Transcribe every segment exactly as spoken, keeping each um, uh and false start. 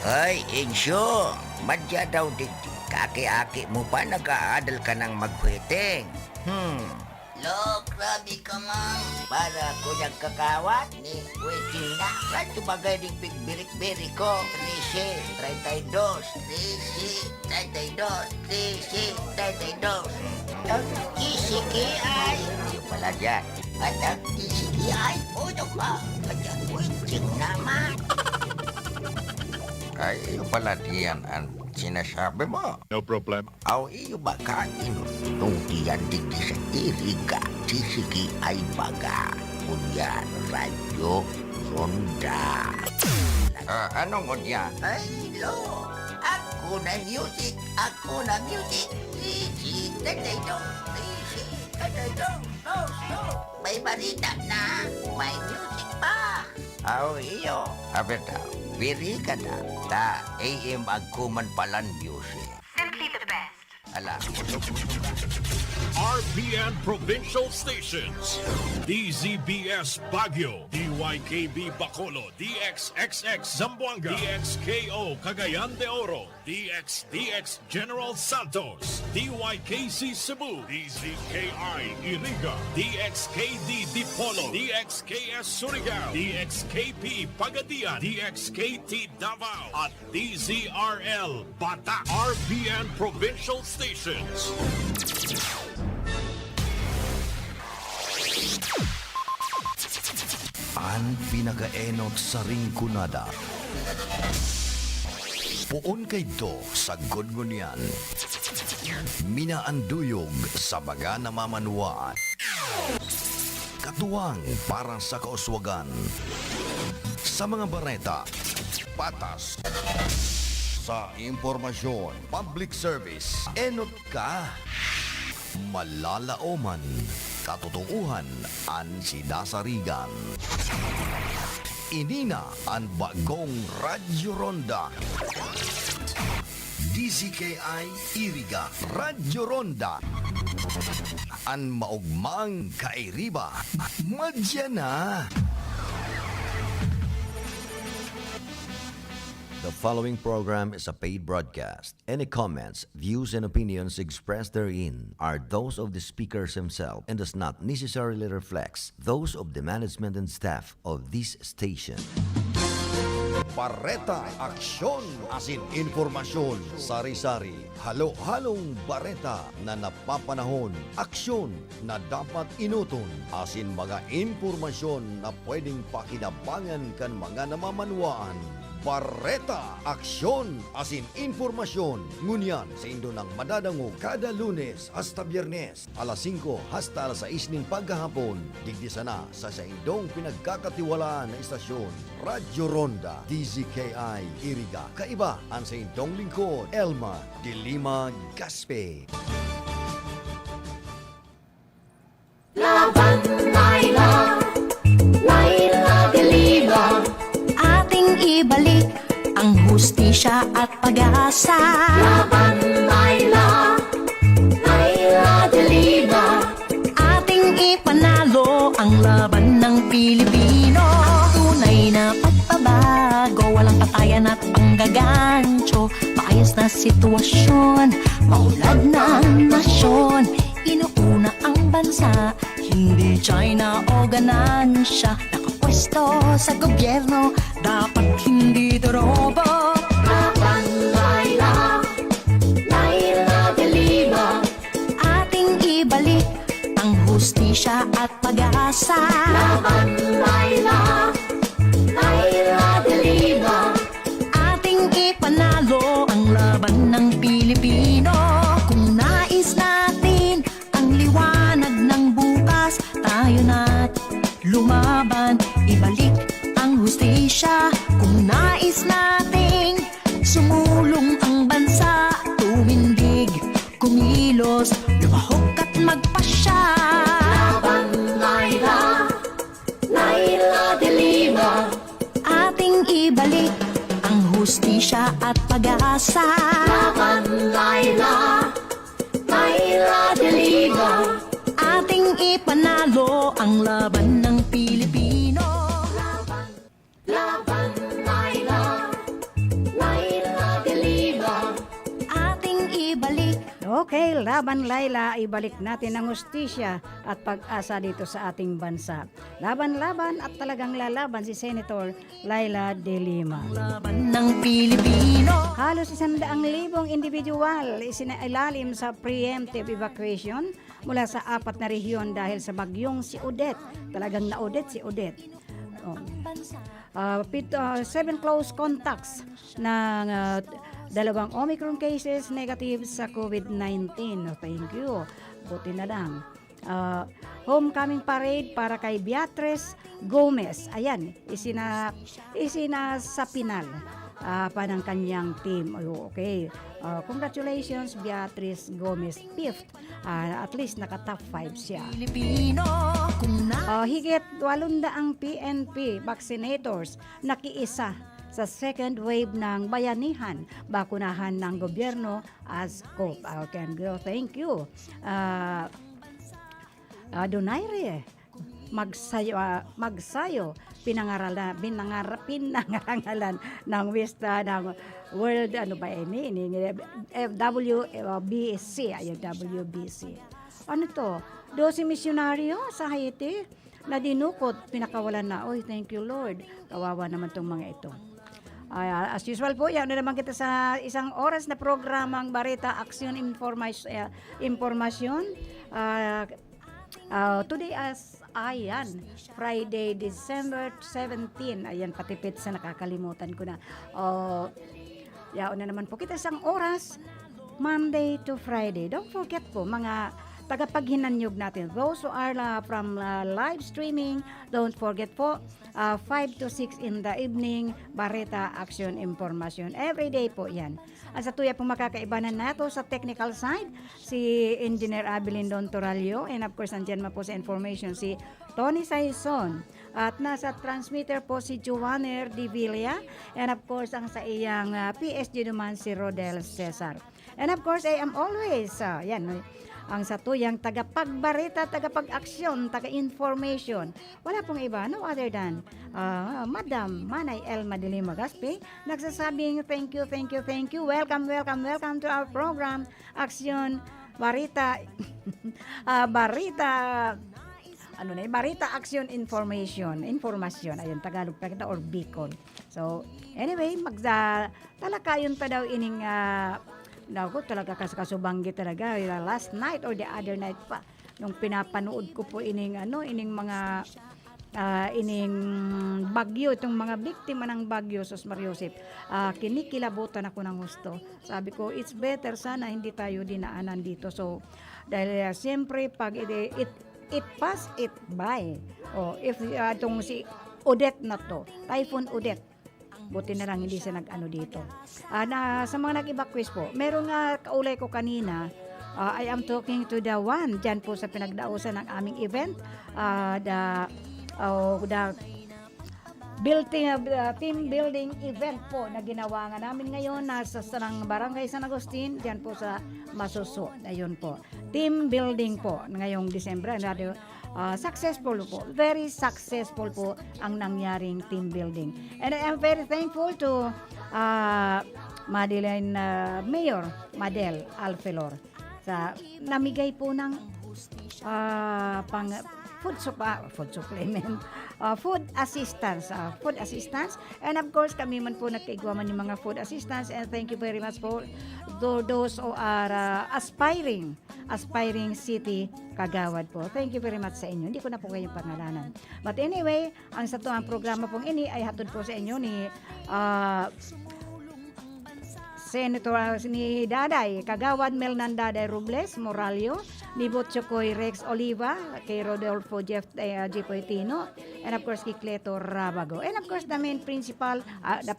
Ay, Insyo, madya daw digdi. Kaki-aki mo pa, nag-aadal ka nang maghuweting. Hmm. Lo, grabe ka man. Para ako nagkakawat ni Waiting na. Radyo bagay ding pigbirik-birik ko. Trese, treinta y dos. Trese, treinta y dos. Trese, treinta y dos. Ang T C K I. Yung pala dyan. At ang T C K I, uno pa. At ang Waiting naman. Ay, yung pala diyan ang sinasabi mo. No problem. Aw, iyo ba ka inutong tiyan digdi sa Iriga, T C K I baga? Ngunyan, Radyo Ronda. Ah, ano ngunyan? Ay, lo, ako na music, ako na music. Easy, tatay do, easy, tatay do, no, no. May barita na, may music pa. Aw, iyo. Abi ta, piri ka na. Ta, A M agkuman palan music. Simply the best. Ala, R P N Provincial Stations. D Z B S Baguio, D Y K B Bacolod, D X X X Zamboanga, D X K O Cagayan de Oro, D X D X General Santos, D Y K C Cebu, D Z K I Iriga, D X K D Dipolog, D X K S Surigao, D X K P Pagadian, D X K T Davao, at D Z R L Bata, R P N Provincial Stations. An pinakaenot sa Rinconada. Poon kaidto sagkod ngunyan. Minaanduyog sa mga namamanwaan. Katuwang para sa kauswagan. Sa mga bareta, patas. Sa impormasyon, public service, enot ka. Malalaoman, katotoohan an sinasarigan. Ini na an bagong Radyo Ronda. D Z K I Iriga, Radyo Ronda. An maogmang kairiba, madya na. The following program is a paid broadcast. Any comments, views, and opinions expressed therein are those of the speakers himself and does not necessarily reflect those of the management and staff of this station. Bareta, aksyon, asin impormasyon, sari-sari, halo-halong bareta na napapanahon, aksyon na dapat enoton, asin mga impormasyon na pwedeng pakinabangan kan mga namamanwaan. Bareta, aksyon, asin impormasyon. Ngunyan, saindo nang madadangog kada Lunes hasta Biyernes, alas singko hasta alas sais nin paghahapon, digdi sana sa saindong pinagkakatiwalaan na istasyon, Radyo Ronda, D Z K I Iriga. Kaiba an saindong lingkod, Elma de Lima Gaspe. Laban Laila, Laila de Lima. Ating ibalik ang hustisya at pag-asa. Laban Laila, Laila de Lima. Ating ipanalo ang laban ng Pilipino. Tunay na pagbabago, walang patayan at panggagancho. Maayos na sitwasyon, maunlad na nasyon. Inuuna ang bansa, hindi China o ganansya. Nakapwesto sa gobyerno, dapat hindi tropa. Laban Laila, Laila de Lima. Ating ibalik ang hustisya at pag-asa. Laban Laila, Laila de Lima. Ating ipanalo ang laban ng Pilipino. Kung nais natin ang liwanag ng bukas, tayo na lumaban, ibalik ang hustisya. Kung nais nating sumulong ang bansa, tumindig, kumilos, lumahok at magpasya. Laban Laila, Laila de Lima. Ating ibalik ang hustisya at pag-asa. Laban Laila, Laila de Lima. Ating ipanalo ang laban ng Pilipino. Okay, laban Laila, ibalik natin ang hustisya at pag-asa dito sa ating bansa. Laban-laban at talagang lalaban si Senator Laila de Lima. Laban ng Pilipino. Halos isang daang libong individual isinailalim sa preemptive evacuation mula sa apat na rehiyon dahil sa bagyong si Odette. Talagang na-Odette si Odette. Oh. Ah, pit-, ah, seven close contacts ng, ah, dalawang Omicron cases negative sa COVID nineteen. Oh, thank you. Buti na lang. Ah, homecoming parade para kay Beatrice Gomez. Ayan, isina-, isinasapinal, ah, pa ng kanyang team. Oh, okay. Ah, congratulations, Beatrice Gomez, fifth. Ah, at least naka top five siya. Pilipino, kung na- Ah, higit walong daang P N P vaccinators nakiisa sa second wave ng Bayanihan, bakunahan ng gobyerno as COVE. Ah, can go. Thank you. Ah, ah, Donaire, magsayo, ah, magsayo, pinangarala-, pinangara-, pinangarangalan ng wista ng World, ano ba ini? Ini, eh, W B C, ayun, W B C. Ano to? Dose misyonaryo sa Haiti na dinukot, pinakawalan na. Oy, thank you, Lord. Kawawa naman tong mga ito. Ay, ah, as usual po, yan na naman kita sa isang oras na programang Bareta Aksyon Informasyon. Ah, today as, ayan, Friday, December seventeen. Ayan, pati petsa nakakalimutan ko na. Oh, yaon na naman po kita isang oras, Monday to Friday. Don't forget po, mga tagapaghinanyog natin, those who are, ah, from, ah, live streaming, don't forget po, ah, five to six in the evening, Bareta Aksyon Impormasyon. Every day po yan. At sa tuya pong makakaibanan nato sa technical side, si Engineer Abelindon Torallo, and of course, nandyan man po sa information si Tony Saison. At nasa transmitter po si Joanner Divilla, and of course, ang sa iyang, ah, P S G naman si Rodel Cesar. And of course, I am always, ah, yan, no, ang satuyang tagapagbareta, tagapag-aksyon, taga-information. Wala pong iba, no other than, ah, Madam Manay Elma de Lima Gaspi, nagsasabing, "Thank you, thank you, thank you. Welcome, welcome, welcome to our program, Aksyon Barita." Ah, Barita, ano na yun? Barita, Aksyon, Information. Informasyon. Ayun, Tagalog pa kita or Bicol. So, anyway, magsa-, talakayon pa daw ining, ah, naku, talaga kas-, kasubanggi talaga. Last night or the other night pa, nung pinapanood ko po ining, ano, ining mga, ah, ining bagyo, itong mga biktima ng bagyo, sus Mariosep, ah, kinikilabutan ako ng husto. Sabi ko, "It's better sana hindi tayo dinaanan dito." So, dahil, ah, siyempre, pag it, it, it pass, it by. Oh, if, ah, itong si Odette na to, Typhoon Odette, buti na lang hindi siya nag-ano dito. Ah, na, sa mga nag-evacuees po, meron nga kaulay ko kanina, ah, I am talking to the one dyan po sa pinagdausan ng aming event, ah, the, oh, the building, ah, team building event po na ginawa nga namin ngayon na sa sarang Barangay San Agustin, dyan po sa Masuso. Ayun po. Team building po ngayong Disyembre. Ano, ah, successful po. Very successful po ang nangyaring team building. And I am very thankful to, ah, Madeline, ah, Mayor Madel Alfelor sa namigay po ng, ah, pang food sup-, ah, food supplement, ah, food assistance, ah, food assistance. And of course, kami man po nagkaigwa man yung mga food assistance. And thank you very much po to those who are, ah, aspiring, aspiring city kagawad po. Thank you very much sa inyo. Hindi ko na po kayong pangalanan. But anyway, ang sa tuwang programa pong ini ay hatod po sa inyo ni, ah, Senator, ah, ni Daday, Kagawad Melnan Daday Robles Morallo, ni Butchokoy Rex Oliva, kay Rodolfo Jeff, eh, Jepoy Tino, and of course, kay Cleto Rabago. And of course, the main principal, ah, the,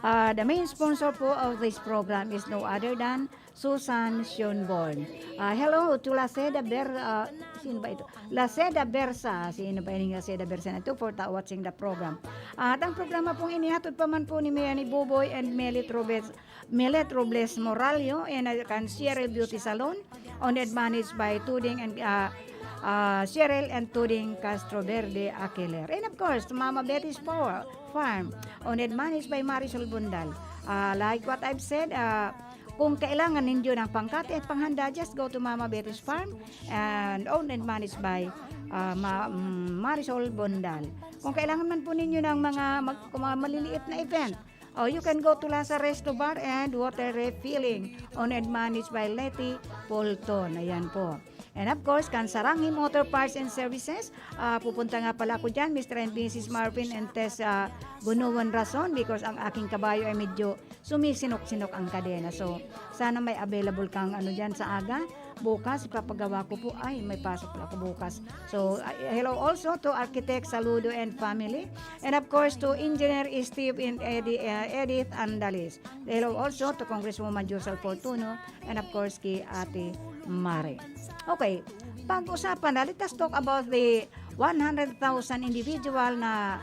ah, the main sponsor po of this program is no other than Susan Schonborn. Ah, hello to Laceda Ber-, ah, sino ba ito? Laceda Bersa. Sino ba ining Laceda Bersa na ito? For ta-, watching the program. At ang programa pong inihatod pa man po ni Mayor ni Buboy and Melit Robles, Melet Robles Morallo and, uh, kan Cheryl Beauty Salon, owned and managed by Tuding and, uh, uh, Cheryl and Tuding Castro Verde Aquiler. And of course, Mama Betty's Power Farm, owned and managed by Marisol Bundal. Uh, like what I've said, uh, Kung kailangan ninyo ng pangkati at panghanda, just go to Mama Betty's Farm and owned and managed by, ah, Ma-, mm, Marisol Bondal. Kung kailangan man po ninyo ng mga mag-, kung mga maliliit na event, oh, you can go to Lasa Resto Bar and Water Refilling, owned and managed by Leti Polton. Ayan po. And of course, kan Saranghi Motor Parts and Services, ah, pupunta nga pala ako dyan, Mister and Missus Marvin and Tess, ah, Gunuwan Rason, because ang aking kabayo ay medyo sumisinok-sinok ang kadena. So, sana may available kang ano dyan sa aga. Bukas, ipapagawa ko po. Ay, may pasok pala ako bukas. So, ah, hello also to Architect Saludo and family. And of course, to Engineer Steve and Eddie, ah, Edith Andalis. Hello also to Congresswoman Josel Fortuno. And of course, kay Ate Mare. Okay, pag-usapan na, let us talk about the one hundred thousand individual na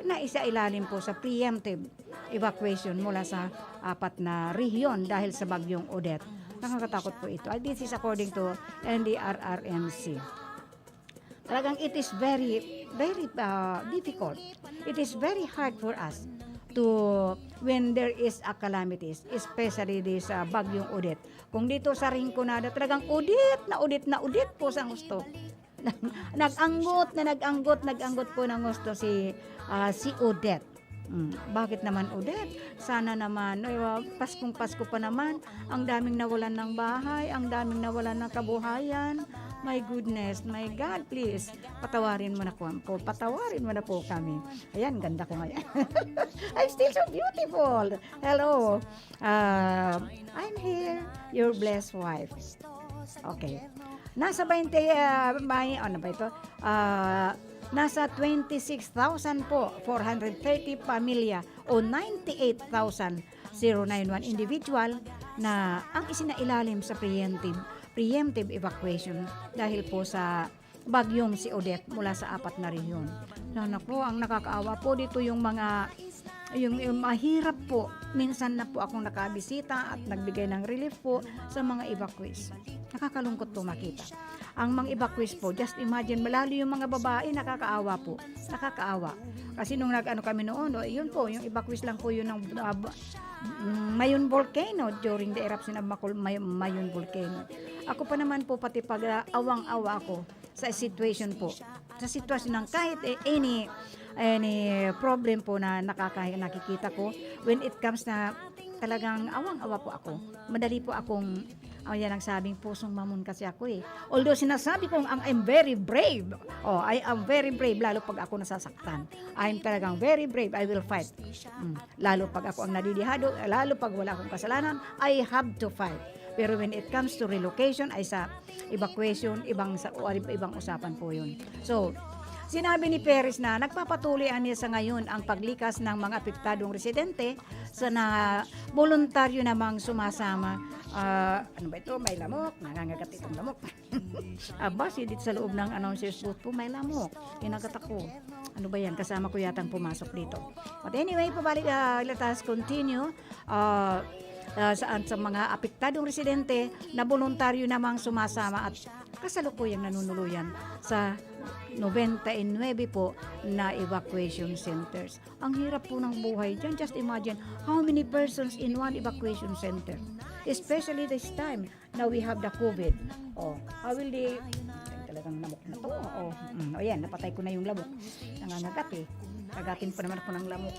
naisailalim po sa preemptive evacuation mula sa apat na rehiyon dahil sa Bagyong Odette. Nakakatakot po ito. Ah, this is according to N D R R M C. Talagang it is very, very, ah, difficult. It is very hard for us to, when there is a calamities, especially this, ah, Bagyong Odette. Kung dito sa Rinconada, talagang udit na udit na udit po sa husto. Nag-anggot na nag-anggot, nag-anggot po ng husto si, ah, si Odette. Hmm, bakit naman Odette? Sana naman, ay, wa-, Paskong Pasko pa naman, ang daming nawalan ng bahay, ang daming nawalan ng kabuhayan. My goodness, my God, please, patawarin mo na po, po, patawarin mo na po kami. Ayan, ganda ko ngayon. I'm still so beautiful. Hello. Ah, I'm here, your blessed wife. Okay. Nasa twenty, ah, may, ano ba ito? Ah, nasa twenty-six thousand po, four hundred thirty pamilya o ninety-eight thousand zero nine one individual na ang isinailalim sa preemptive, preemptive evacuation dahil po sa bagyong si Odette mula sa apat na rehiyon. Na, naku, ang nakakaawa po dito yung mga, yung, yung mahirap po. Minsan na po akong nakabisita at nagbigay ng relief po sa mga evacuees. Nakakalungkot po makita. Ang mga evacuees po, just imagine, lalo yung mga babae, nakakaawa po. Nakakaawa. Kasi nung nag-ano kami noon, o, yun po, yung evacuees lang po yun ng, ah, ba-, mm, Mayon Volcano during the eruption of Macul-, May-, Mayon Volcano. Ako pa naman po, pati pag, ah, awang-awa ako sa situation po. Sa sitwasyon ng kahit, eh, any, any problem po na nakaka-, nakikita ko, when it comes na talagang awang-awa po ako, madali po akong, ah, yan ang sabing pusong mamon kasi ako eh. Although sinasabi kong ang, I'm very brave. Oh, I am very brave, lalo pag ako nasasaktan. I'm talagang very brave. I will fight. Mm. Lalo pag ako ang nadidihado, lalo pag wala akong kasalanan, I have to fight. Pero when it comes to relocation, ay sa evacuation, ibang sa, o, ibang usapan po yun. So, sinabi ni Perez na nagpapatuloy niya sa ngayon ang paglikas ng mga apektadong residente sa na voluntaryo namang sumasama. Ah, ano ba ito? May lamok, nangangagat itong lamok. Aba, sidit sa loob ng announcer's booth po, may lamok. Kinagat ako. Ano ba yan? Kasama ko yatang pumasok dito. But anyway, pabalik, ah, let us continue. Ah, ah, saan sa mga apektadong residente na voluntaryo namang sumasama at kasalukuyang nanunuluyan sa nobenta y nuebe po na evacuation centers. Ang hirap po ng buhay dyan. Just imagine how many persons in one evacuation center. Especially this time na we have the COVID. Oh, how will they, ay, talagang lamok na to. Oh, mm, oh, yan, napatay ko na yung lamok. Nangangagat eh. Kagatin pa naman ako ng lamok.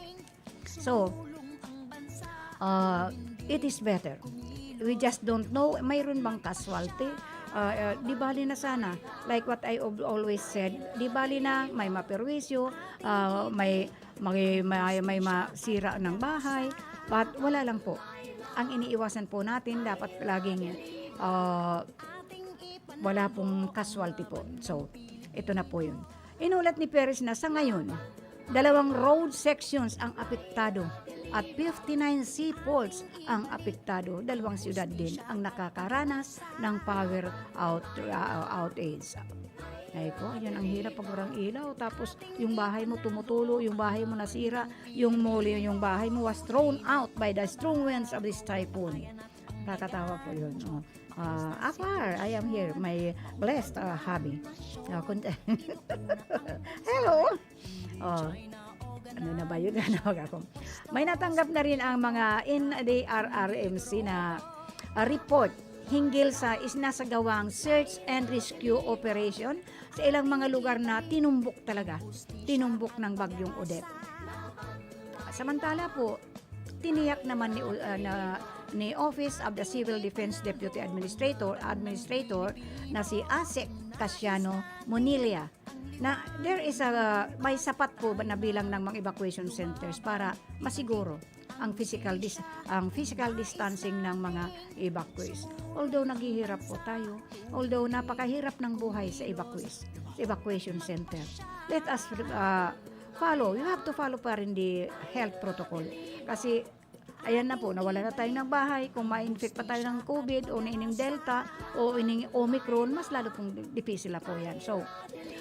So, uh, it is better. We just don't know, mayroon bang casualty? Uh, uh, di bali na sana. Like what I al-, always said, di bali na may maperwisyo, uh, may, may, may, may masira ng bahay, but wala lang po. Ang iniiwasan po natin, dapat laging, uh, wala pong casualty po. So, ito na po yun. Inulat ni Perez na sa ngayon, dalawang road sections ang apektado at fifty-nine seaports ang apektado. Dalawang siyudad din ang nakakaranas ng power out-, ah, outage. Ay ko, ayan ang hirap pag walang ilaw. Tapos, yung bahay mo tumutulo, yung bahay mo nasira, yung muli, yung bahay mo was thrown out by the strong winds of this typhoon. Kakatawa po yun. Oh. Ah, afar, I am here. My blessed, ah, hubby. Ah, kun-, hello! Oh, ano na ba yun? Ano ako? May natanggap na rin ang mga N D R R M C na, ah, report hinggil sa isinasagawang search and rescue operation sa ilang mga lugar na tinumbok talaga, tinumbok ng Bagyong Odette. Samantala po, tiniyak naman ni, ah, na, ni Office of the Civil Defense Deputy Administrator, Administrator na si ASEC Casiano Monilla na there is a, may sapat po na bilang ng mga evacuation centers para masiguro ang physical dis-, ang physical distancing ng mga evacuees. Although naghihirap po tayo, although napakahirap ng buhay sa evacuees, sa evacuation center, let us, ah, follow. You have to follow pa rin the health protocol. Kasi, ayan na po, nawala na tayo ng bahay. Kung ma-infect pa tayo ng COVID o na ining Delta o ining Omicron, mas lalo pong dipisil na po yan. So,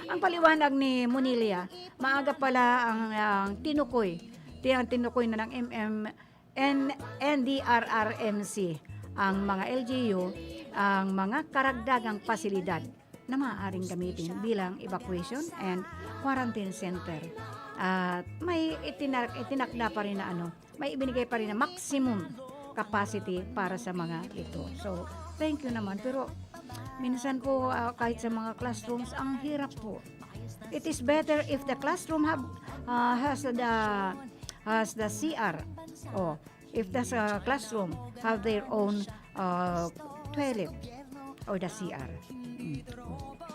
ang paliwanag ni Monilla, maaga pala ang, ang tinukoy, ti-, ang tinukoy na ng M M, N-, N D R R M C, ang mga L G U, ang mga karagdagang pasilidad na maaaring gamitin bilang evacuation and quarantine center. At may itinak-, itinakda pa rin na ano, may ibinigay pa rin na maximum capacity para sa mga ito. So, thank you naman. Pero minsan po, ah, kahit sa mga classrooms, ang hirap po. It is better if the classroom have, ah, has the, has the C R. Oh, if the, ah, classroom have their own, ah, toilet or the C R. Mm.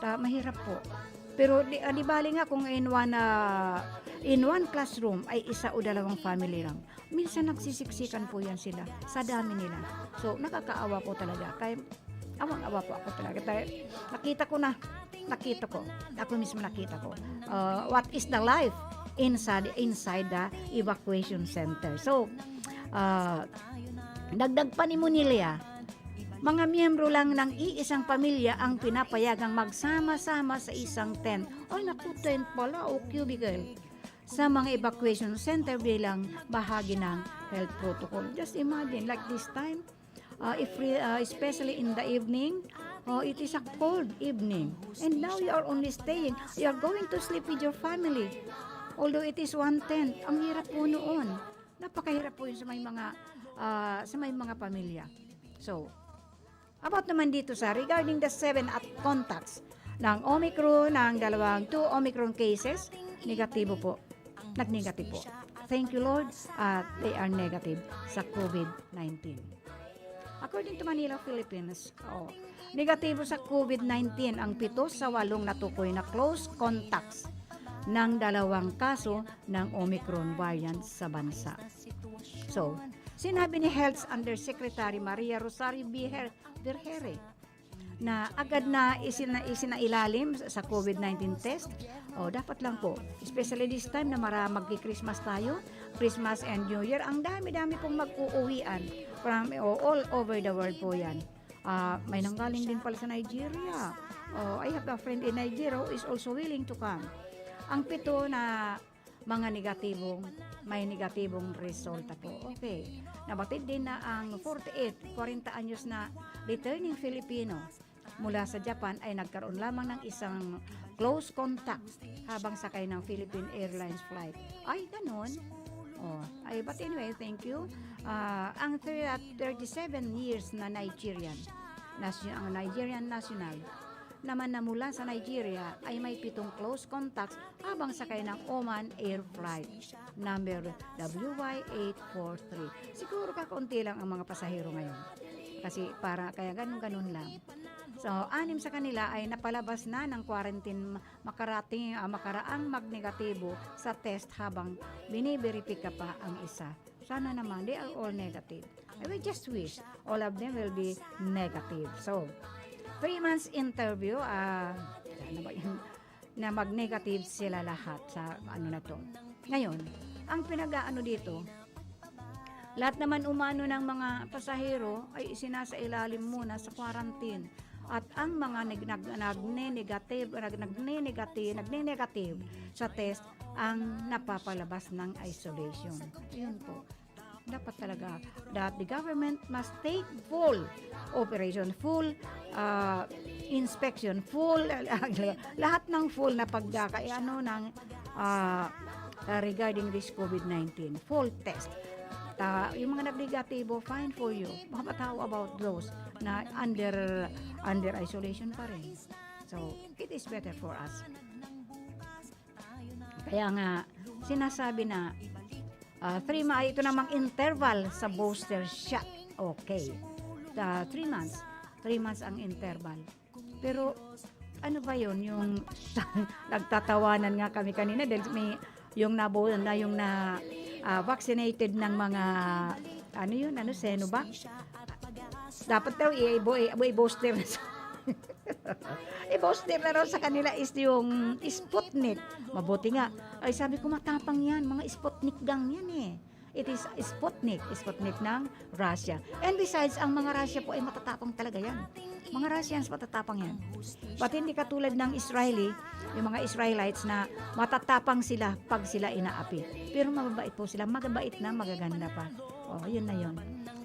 Ta-, mahirap po. Pero di, ah, di bali nga kung in one, ah, in one classroom ay isa o dalawang family lang. Minsan nagsisiksikan po yan sila sa dami nila. So, nakakaawa po talaga. Kaya, awang-awa po ako talaga. Dahil nakita ko na, nakita ko. Ako mismo nakita ko. Uh, what is the life inside, inside the evacuation center? So, uh, dagdag pa ni Monilla, mga miyembro lang ng iisang pamilya ang pinapayagang magsama-sama sa isang tent. Ay, naku, tent pala o cubicle. Sa mga evacuation center bilang bahagi ng health protocol. Just imagine, like this time, uh, if re-, uh, especially in the evening, uh, it is a cold evening. And now you are only staying, you are going to sleep with your family. Although it is one tent, ang hirap po noon. Napakahirap po yun sa may mga, ah, sa may mga pamilya. So, about naman dito sa regarding the seven at contacts ng Omicron, ng dalawang two Omicron cases, negatibo po. Nag-negative po. Thank you, Lord, at they are negative sa COVID nineteen. According to Manila, Philippines, oh, negatibo sa COVID nineteen ang pito sa walong natukoy na close contacts ng dalawang kaso ng Omicron variant sa bansa. So, sinabi ni Health Undersecretary Maria Rosario Biher-, Vergeire na agad na isina-, isinailalim sa COVID nineteen test. O, dapat lang po, especially this time na mara-, magki-Christmas tayo, Christmas and New Year, ang dami-dami pong mag-uuwian from, o, all over the world po yan. Ah, may nanggaling din pala sa Nigeria. Oh, I have a friend in Nigeria who is also willing to come. Ang pito na mga negatibong, may negatibong resulta po. Okay. Nabatid din na ang forty-eight, kwarenta anyos na returning Filipino mula sa Japan ay nagkaroon lamang ng isang close contact habang sakay ng Philippine Airlines flight. Ay, ganun? Oh, ay, but anyway, thank you. Ah, ang thir-, thirty-seven years na Nigerian, nasyo-, ang Nigerian national naman na mula sa Nigeria ay may pitong close contacts habang sakay ng Oman Air Flight number W Y eight four three. Siguro kakaunti lang ang mga pasahero ngayon. Kasi para, kaya ganun-ganun lang. So, anim sa kanila ay napalabas na ng quarantine makarating, ah, makaraang magnegatibo sa test habang biniberipika pa ang isa. Sana naman, they are all negative. I will just wish all of them will be negative. So, three months interview, ah, sana ba yun? Na mag-negative sila lahat sa ano na to. Ngayon, ang pinag-aano dito, lahat naman umano ng mga pasahero ay isinasailalim muna sa quarantine. At ang mga nag-, nag-, nagne-negative, nag-, nagne-negative, nagne-negative sa test ang napapalabas ng isolation. Yun po. Dapat talaga that the government must take full operation, full, ah, inspection, full, lahat ng full na pagka-, ano, ng, ah, regarding this COVID nineteen. Full test. Ta yung mga nag-negatibo, fine for you. But how about those na under, under isolation pa rin? So, it is better for us. Kaya nga, sinasabi na, ah, three ma-, ito namang interval sa booster shot. Okay. Ah, three months. Three months ang interval. Pero, ano ba yun? Yung nagtatawanan nga kami kanina dahil may, yung nabo-, na, yung na, ah, vaccinated ng mga, ano yun? Ano, Sinovac? Dapat daw i-, i-, i-booster na sa, i-booster na raw sa kanila is yung Sputnik. Mabuti nga. Ay, sabi ko, matapang yan. Mga Sputnik gang yan eh. It is Sputnik. Sputnik ng Russia. And besides, ang mga Russia po ay matatapang talaga yan. Mga Russians, matatapang yan. But hindi katulad ng Israeli, yung mga Israelites na matatapang sila pag sila inaapi. Pero mababait po sila. Mabait na, magaganda pa. Oh, yun na yun.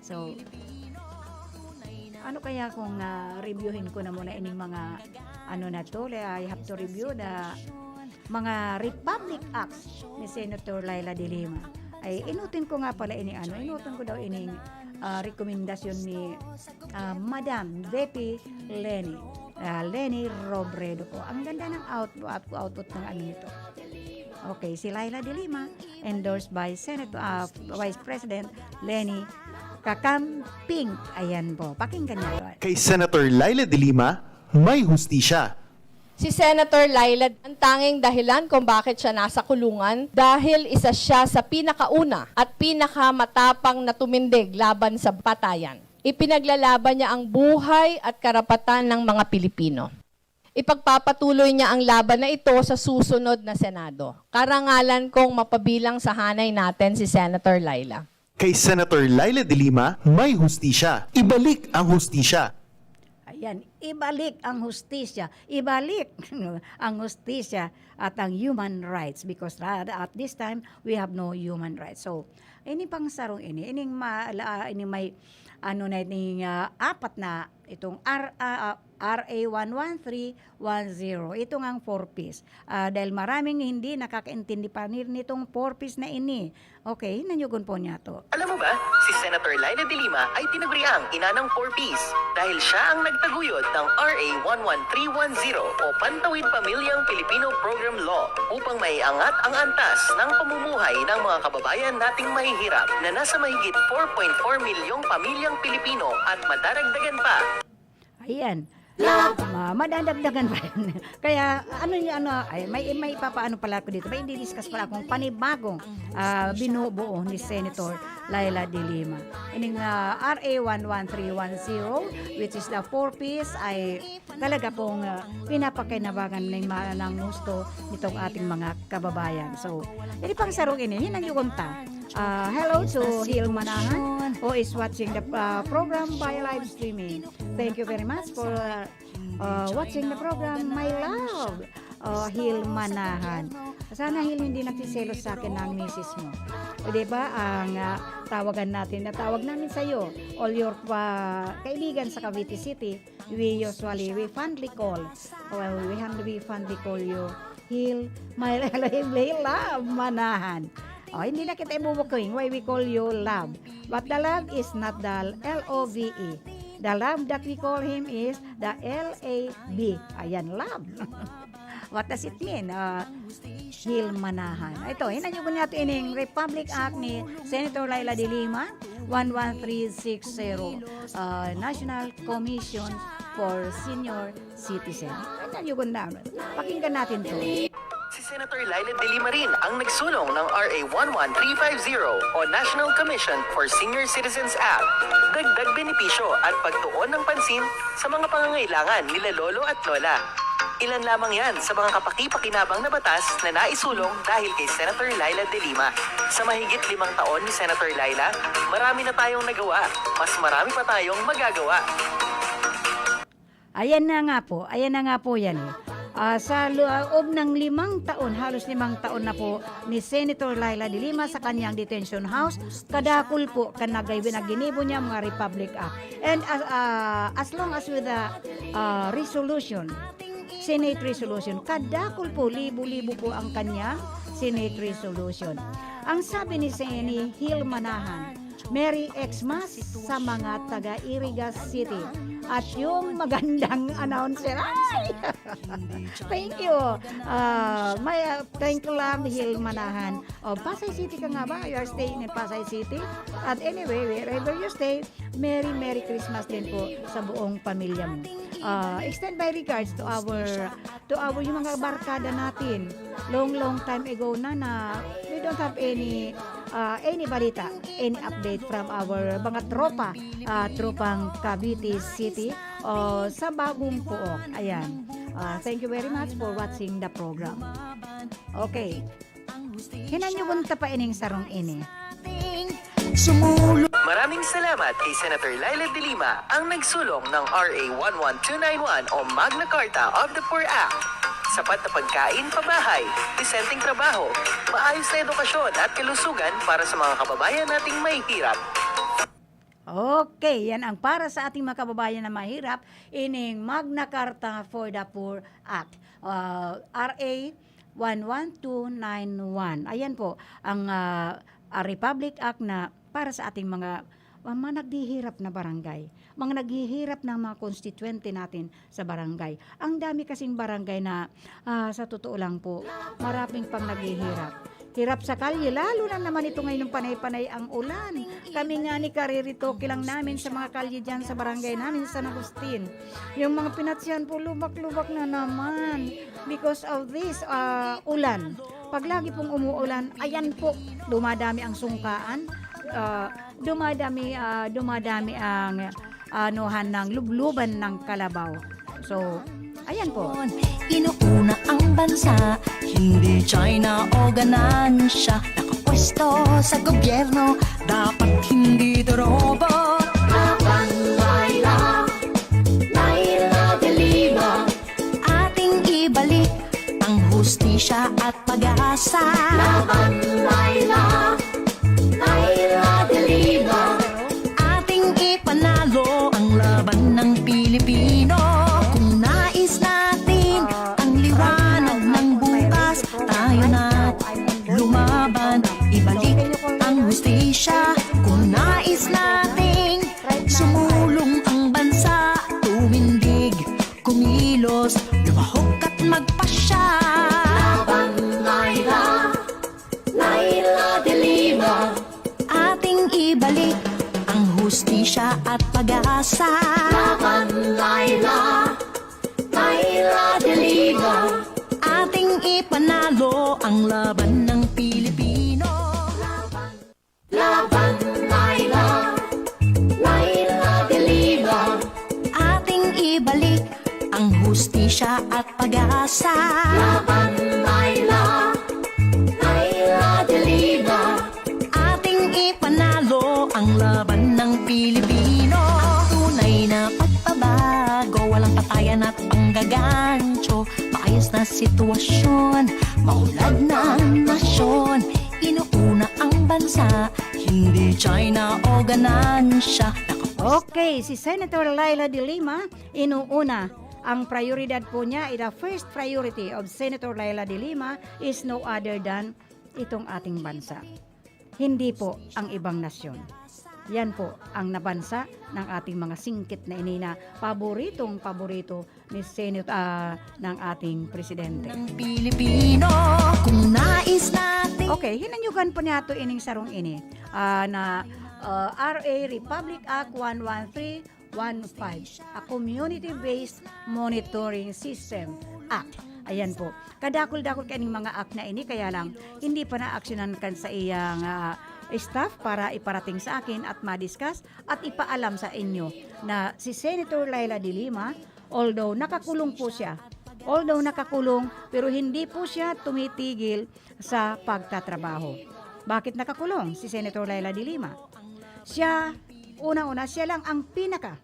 So, ano kaya kung, ah, reviewin ko na muna ining mga ano na to? Le-, I have to review the mga Republic Acts ni Senator Laila de Lima. Ay, inutin ko nga pala ini, ano, inutin ko daw ining, ah, rekomendasyon ni, ah, Madam Bepi Leni, ah, Leni Robredo po. Ang ganda ng out-, out-, output ng ano nito. Okay, si Laila de Lima, endorsed by Senator, ah, Vice President Leni Kakamping. Ayan po, pakinggan niyo po. Kay Senator Laila de Lima, may hustisya. Si Senator Laila ang tanging dahilan kung bakit siya nasa kulungan dahil isa siya sa pinakauna at pinakamatapang na tumindig laban sa patayan. Ipinaglalaban niya ang buhay at karapatan ng mga Pilipino. Ipagpapatuloy niya ang laban na ito sa susunod na Senado. Karangalan kong mapabilang sa hanay natin si Senator Laila. Kay Senator Laila de Lima, may hustisya. Ibalik ang hustisya. Ayan, ibalik ang hustisya. Ibalik ang hustisya at ang human rights because ra-, at this time, we have no human rights. So, ini pang sarong ini, ining ma-, la-, ini may, ano na, ining, ah, apat na, itong R-, ah, ah, R A one one three one zero. Ito ngang four Ps. Ah, dahil maraming hindi nakakaintindi pa ni-, nitong four Ps na ini. Okay, hinanyugon po niyato. Alam mo ba, si Senator Laila de Lima ay tinaguriang ina ng four Ps dahil siya ang nagtaguyod ng R A one one three one zero o Pantawid Pamilyang Pilipino Program Law upang maiangat ang antas ng pamumuhay ng mga kababayan nating mahihirap na nasa mahigit four point four milyong pamilyang Pilipino at madaragdagan pa. Ayan. Ma-, madadagdagan pa yan. Kaya, ano niya, ano, ay, may, may ipapaano pala ako dito. May i-discuss pala akong panibagong, ah, binubuo ni Senator Laila de Lima. Ining, ah, R A one one three one zero, which is the four Ps, ay talaga pong, ah, pinapakinabangan ng ma-, ng gusto nitong ating mga kababayan. So, ini pang sarong ini, hinanyugon ta. Ah, hello to Hil Manahan, who is watching the, ah, program by live streaming. Thank you very much for, uh, uh, watching the program, my love. Uh, Hil Manahan. Sana, Hil, hindi nagsiselos sa akin ang misis mo. O, di ba, ang, uh, tawagan natin, natawag namin sa'yo, all your, uh, kaibigan sa Cavite City, we usually, we fondly call, well, we fondly, we fondly call you Hil, my Hil Love Manahan. Oh, hindi na kita ibubuking. Why we call you Love? But the love is not the L O V E. The love that we call him is the L A B. Ayan, love. What does it mean? Ah, Hil Manahan. Ito, hinanyugon niyato ining Republic Act ni Senator Laila de Lima, one one three six zero, ah, National Commission for Senior Citizen. Hinanyugon na. Pakinggan natin 'to. Si Senator Laila de Lima rin ang nagsulong ng R A one one three five zero o National Commission for Senior Citizens Act. Dagdag benepisyo at pagtuon ng pansin sa mga pangangailangan nila lolo at lola. Ilan lamang 'yan sa mga kapaki-pakinabang na batas na naisulong dahil kay Senator Laila de Lima. Sa mahigit limang taon ni Senator Laila, marami na tayong nagawa. Mas marami pa tayong magagawa. Ayan na nga po, ayan na nga po 'yan, eh. Ah, sa loob ng limang taon, halos limang taon na po ni Senator Laila de Lima sa kanyang detention house, kadakul po kan nagay-, na ginibo niya mga Republic Act. And, ah, ah, as long as with the, ah, resolution, Senate resolution, kadakul po, libo-libo po ang kanyang Senate resolution. Ang sabi ni Sen-, ni Hil Manahan, Merry Xmas sa mga taga Iriga City. At yung magandang announcer, ay! Thank you. Ah, may, ah, thank you, Love Hill Manahan. O, Pasay City ka nga ba? You are staying in Pasay City? At anyway, wherever you stay, Merry, Merry Christmas din po sa buong pamilya mo. Ah, extend my regards to our, to our, yung mga barkada natin. Long, long time ago na, na we don't have any, ah, any balita, any update from our mga tropa, ah, tropang Cavite City o sa Bagong Pook. Ayan. Ah, thank you very much for watching the program. Okay. Hinanyugon ta pa ining sarong ini. Maraming salamat kay Senator Leila de Lima, ang nagsulong ng R A one one two nine one o Magna Carta of the Poor Act. Sapat na pagkain, pabahay, desenteng trabaho, maayos na edukasyon at kalusugan para sa mga kababayan nating mahihirap. Okay, yan ang para sa ating mga kababayan na mahirap, ining Magna Carta for the Poor Act, ah, R A one one two nine one. Ayan po, ang, ah, ah, Republic Act na para sa ating mga, ah, mga naghihirap na barangay, mga naghihirap na mga konstituyente natin sa barangay. Ang dami kasing barangay na, ah, sa totoo lang po, maraping pang naghihirap. Hirap sa kalye, lalo na naman ito ngayon ng panay-panay ang ulan. Kami nga ni kariritoke lang namin sa mga kalye dyan sa barangay namin sa San Agustin. Yung mga pinatsyan po, lubak-lubak na naman because of this, ah, ulan. Pag lagi pong umuulan, ayan po, dumadami ang sungkaan, ah, dumadami, ah, dumadami ang anuhan ng lubluban ng kalabaw. So, ayan po. Inuuna ang bansa, hindi China o ganansya. Nakapwesto sa gobyerno, dapat hindi dorobo. Laban, Laila, Laila de Lima. Ating ibalik ang hustisya at pag-asa. Laban, Laila, Laila de Lima. Ating ipanalo ang laban ng Pilipino. Kung nais natin ang liwanag ng bukas, tayo na lumaban. Ibalik ang hustisya. Kung nais nating sumulong ang bansa, tumindig, kumilos, lumahok at magpasya. Laban, Laila, Laila de Lima. Ating ibalik ang hustisya at pag-asa. Laban, Laila, Laila de Lima. Ating ipanalo ang laban ng Pilipino. Laban, Laila, Laila de Lima. Ating ibalik ang hustisya at pag-asa. Laban, Laila, Laila de Lima. Ating ipanalo ang laban ng Pilipino. Ang tunay na pagbabago, walang patayan at panggagancho. Maayos na sitwasyon, maunlad na nasyon. Inuuna ang bansa, hindi China o ganansya. Naka- Okay, si Senator Leila de Lima, inuuna. Ang prioridad po niya, the first priority of Senator Leila de Lima is no other than itong ating bansa. Hindi po ang ibang nasyon. Yan po ang nabansa ng ating mga singkit na ini na paboritong paborito ni Senate, ah, ng ating presidente. Ng Pilipino, kung nais natin. Okay, hinanyugan po niya to ining sarong ini, ah, na, ah, R A Republic Act one one three one five, a Community-Based Monitoring System Act. Ayan po. Kadakul-dakul kaining mga act na ini, kaya lang hindi pa naaksyonan kan sa iyang, ah, staff para iparating sa akin at ma-discuss at ipaalam sa inyo na si Senator Leila de Lima, although nakakulong po siya, although nakakulong, pero hindi po siya tumitigil sa pagtatrabaho. Bakit nakakulong si Senator Leila de Lima? Siya, unang-una, siya lang ang pinaka,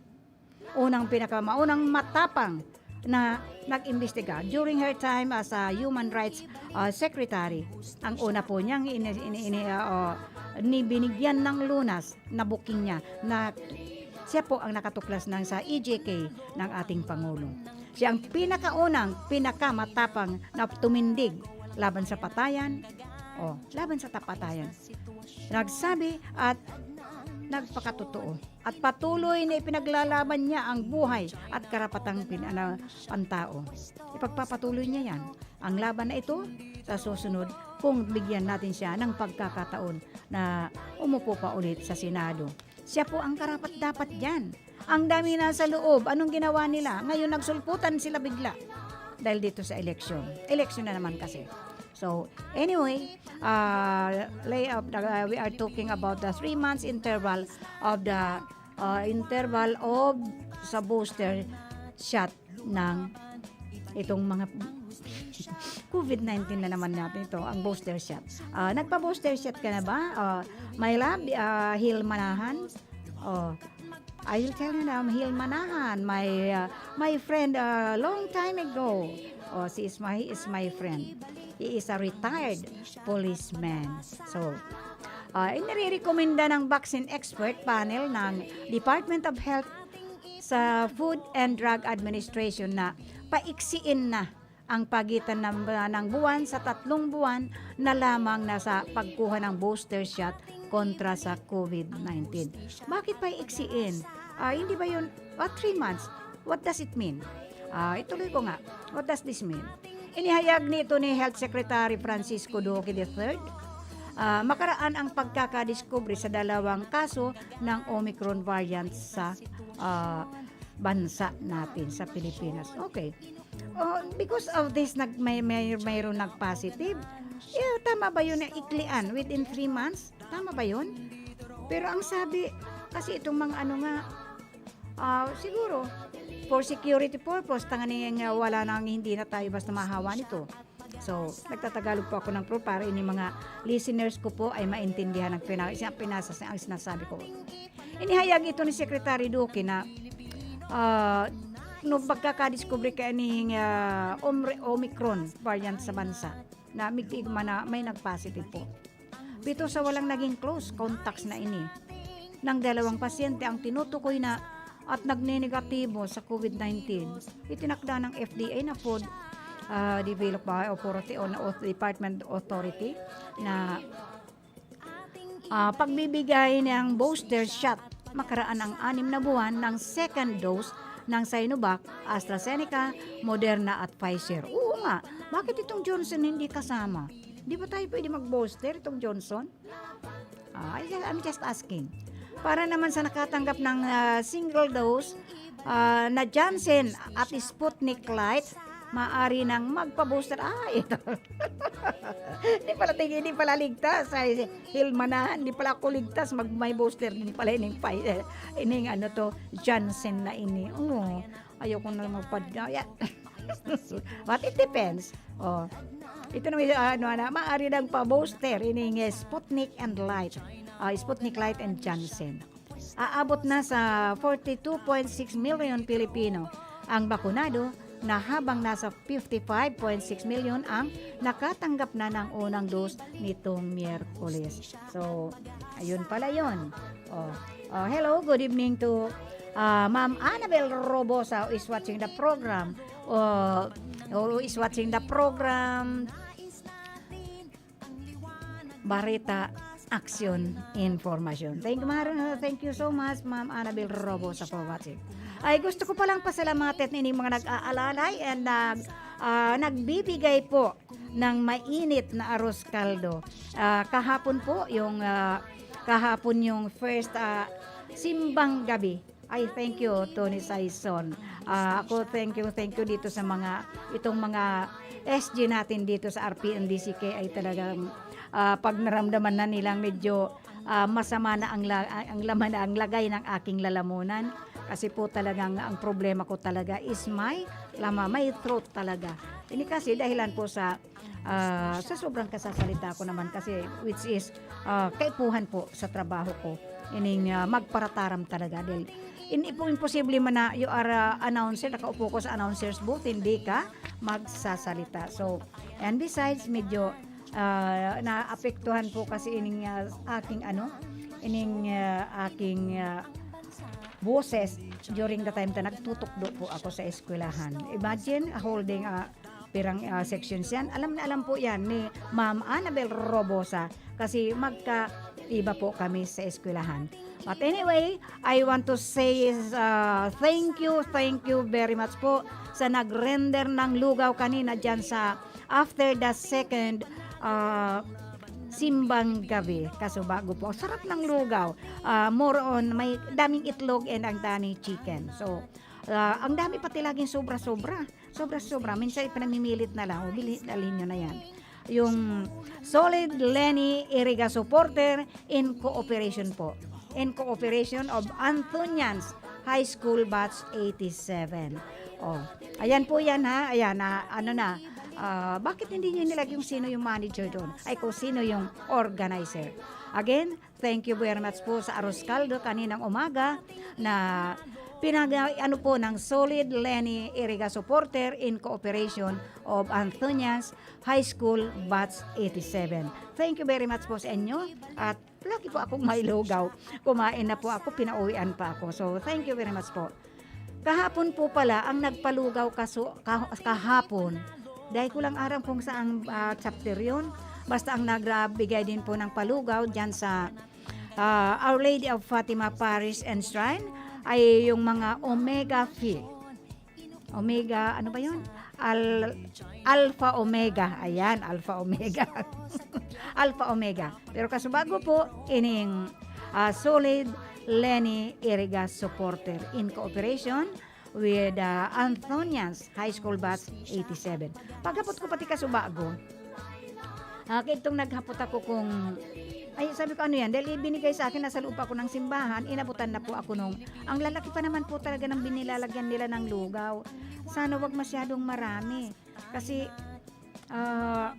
unang pinaka, maunang matapang na nag-imbestiga during her time as a human rights, ah, secretary. Ang una po niyang ini, ini, ini, ah, oh, ni binigyan ng lunas na booking niya, na siya po ang nakatuklas ng sa E J K ng ating Pangulo. Siya ang pinakaunang, pinakamatapang na tumindig laban sa patayan, oh, laban sa tapatayan. Nagsabi at nagpakatotoo at patuloy na ipinaglalaban niya ang buhay at karapatang pin-, ano, pantao. Ipagpapatuloy niya yan. Ang laban na ito, sa susunod, kung bigyan natin siya ng pagkakataon na umupo pa ulit sa Senado. Siya po ang karapat-dapat diyan. Ang dami nasa loob, anong ginawa nila? Ngayon, nagsulputan sila bigla dahil dito sa eleksyon. Eleksyon na naman kasi. So, anyway, uh, lay up, uh, we are talking about the three months interval of the, uh, interval of sa booster shot ng itong mga COVID nineteen na naman natin ito, ang booster shot. Ah, nagpa-booster shot ka na ba? Ah, my love, ah, Hil Manahan. Oh, I will tell you now, Hil Manahan, my, ah, my friend, ah, long time ago. Oh, she is my, he is my friend. He is a retired policeman. So, ah, inirerekomenda ng vaccine expert panel ng Department of Health sa Food and Drug Administration na paiksiin na ang pagitan ng, ng buwan sa tatlong buwan na lamang na sa pagkuha ng booster shot kontra sa COVID nineteen. Bakit paiksiin? Ah, hindi ba yun, ah, three months? What does it mean? Ah, ituloy ko nga. What does this mean? Inihayag nito ni Health Secretary Francisco Duque the third, ah, makaraan ang pagkakadiskubre sa dalawang kaso ng Omicron variant sa, ah, bansa natin, sa Pilipinas. Okay. Oh, because of this, nag-, may, may, mayroon nag-positive. Eh, tama ba yun na iklian within three months? Tama ba yun? Pero ang sabi, kasi itong mga ano nga, ah, siguro, for security purpose, tanganing, ah, wala nang, hindi na tayo basta mahawa nito. So, nagtatagalog po ako ng pro para ini mga listeners ko po ay maintindihan ang pina-, siya pinasa-, ang sinasabi ko. Inihayag ito ni Secretary Duque na, ah, no, pagkakadiskubre ka ining, ah, Omre-, Omicron variant sa bansa na migtig man na may nag-positive po. Pito sa walang naging close contacts na ini ng dalawang pasyente ang tinutukoy na at nagninegatibo sa COVID nineteen. Itinakda ng F D A na Food, ah, Development Authority o na Auth-, Department Authority na, ah, pagbibigay ng booster shot makaraan ang anim na buwan ng second dose ng Sinovac, AstraZeneca, Moderna at Pfizer. Oo nga, bakit itong Johnson hindi kasama? Di ba tayo pwede mag-booster itong Johnson? Ah, I ju-, I'm just asking. Para naman sa nakatanggap ng, ah, single dose, ah, na Janssen at Sputnik Light, maaari nang magpa-booster. Ah, ito. Di pala, tingin, di pala ligtas. Ay, Hilmanahan, di pala ako ligtas. Mag-, may booster din pala ining Pfizer. Ining ano to, Janssen na ini. Oo. Ayoko na magpad-, ay, ah. But it depends. Oh. Ito na may, ano, ano, maaari nang pa-booster ining, eh, Sputnik and Light. Ah, Sputnik Light and Janssen. Aabot na sa forty-two point six million Pilipino ang bakunado, na habang nasa fifty-five point six million ang nakatanggap na ng unang dose nitong Miyerkules. So, ayun pala yun. Oh. Oh, hello, good evening to, ah, Ma'am Annabel Robosa, who is watching the program. Oh, who is watching the program. Bareta, aksyon, informasyon. Thank you, Mar-, thank you so much, Ma'am Annabel Robosa, for watching. Ay, gusto ko palang pasalamatan ining mga nag-aalalay and nag-, ah, nagbibigay po ng mainit na arroz caldo. Ah, kahapon po, yung, ah, kahapon yung first, ah, simbang gabi. Ay, thank you, Tony Saison. Ah, ako, thank you, thank you dito sa mga, itong mga S G natin dito sa R P N D C K ay talagang, ah, pag naramdaman na nilang medyo, ah, masama na ang la-, ang laman, ang lagay ng aking lalamunan. Kasi po talagang ang problema ko talaga is my lama, my throat talaga. Ini kasi dahilan po sa, ah, sa sobrang kasasalita ko naman kasi, which is, ah, kaipuhan po sa trabaho ko. Ining, ah, magparataram talaga. Dahil in-, impo-, imposible man na you are, ah, announcer, nakaupo ko sa announcer's booth, hindi ka magsasalita. So, and besides, medyo, ah, naapektuhan po kasi ining, ah, aking ano, ining, ah, aking, ah, boses during the time na nagtutukdo po ako sa eskwelahan. Imagine, holding, ah, pirang, ah, sections yan. Alam na alam po yan ni Ma'am Annabel Robosa kasi magka, iba po kami sa eskwelahan. But anyway, I want to say is, ah, thank you, thank you very much po sa nag-render ng lugaw kanina dyan sa after the second, ah, simbang gabi. Kaso bago po, sarap ng lugaw. Ah, more on, may daming itlog and ang daming chicken. So, ah, ang dami pati laging sobra-sobra. Sobra-sobra. Minsan ipinamimilit na lang. O, bilhin, dalhin nyo na yan. Yung Solid Lenny Iriga supporter in cooperation po. In cooperation of Anthonians High School Batch eighty-seven. Oh, ayan po yan ha. Ayan, na, ano na. Ah, bakit hindi nyo nilagay yung sino yung manager doon? Ay, kung sino yung organizer. Again, thank you very much po sa Arroz Caldo kaninang umaga na pinag-, ano po, ng Solid Lenny Iriga supporter in cooperation of Anthonians High School Batch eighty-seven. Thank you very much po sa inyo at lagi po akong may lugaw. Kumain na po ako, pinauwian pa ako. So, thank you very much po. Kahapon po pala ang nagpalugaw kaso, kah-, kahapon. Dahil ko lang aram kung saang, ah, chapter yun. Basta ang nagbigay din po ng palugaw dyan sa, ah, Our Lady of Fatima Parish and Shrine ay yung mga Omega Phi. Omega, ano ba yun? Al-, Alpha Omega. Ayan, Alpha Omega. Alpha Omega. Pero kasubago po, ining, ah, Solid Lenny Iriga supporter in cooperation with, ah, Anthonians High School Batch eighty-seven. Paghapot ko pati kasubago, ah, kaidtong naghapot ako kung, ay, sabi ko, "Ano yan?" Dahil ibinigay sa akin, nasa loob pa ako ng simbahan, inabutan na po ako nung, ang lalaki pa naman po talaga ng binilalagyan nila ng lugaw. Sana wag masyadong marami. Kasi, ah,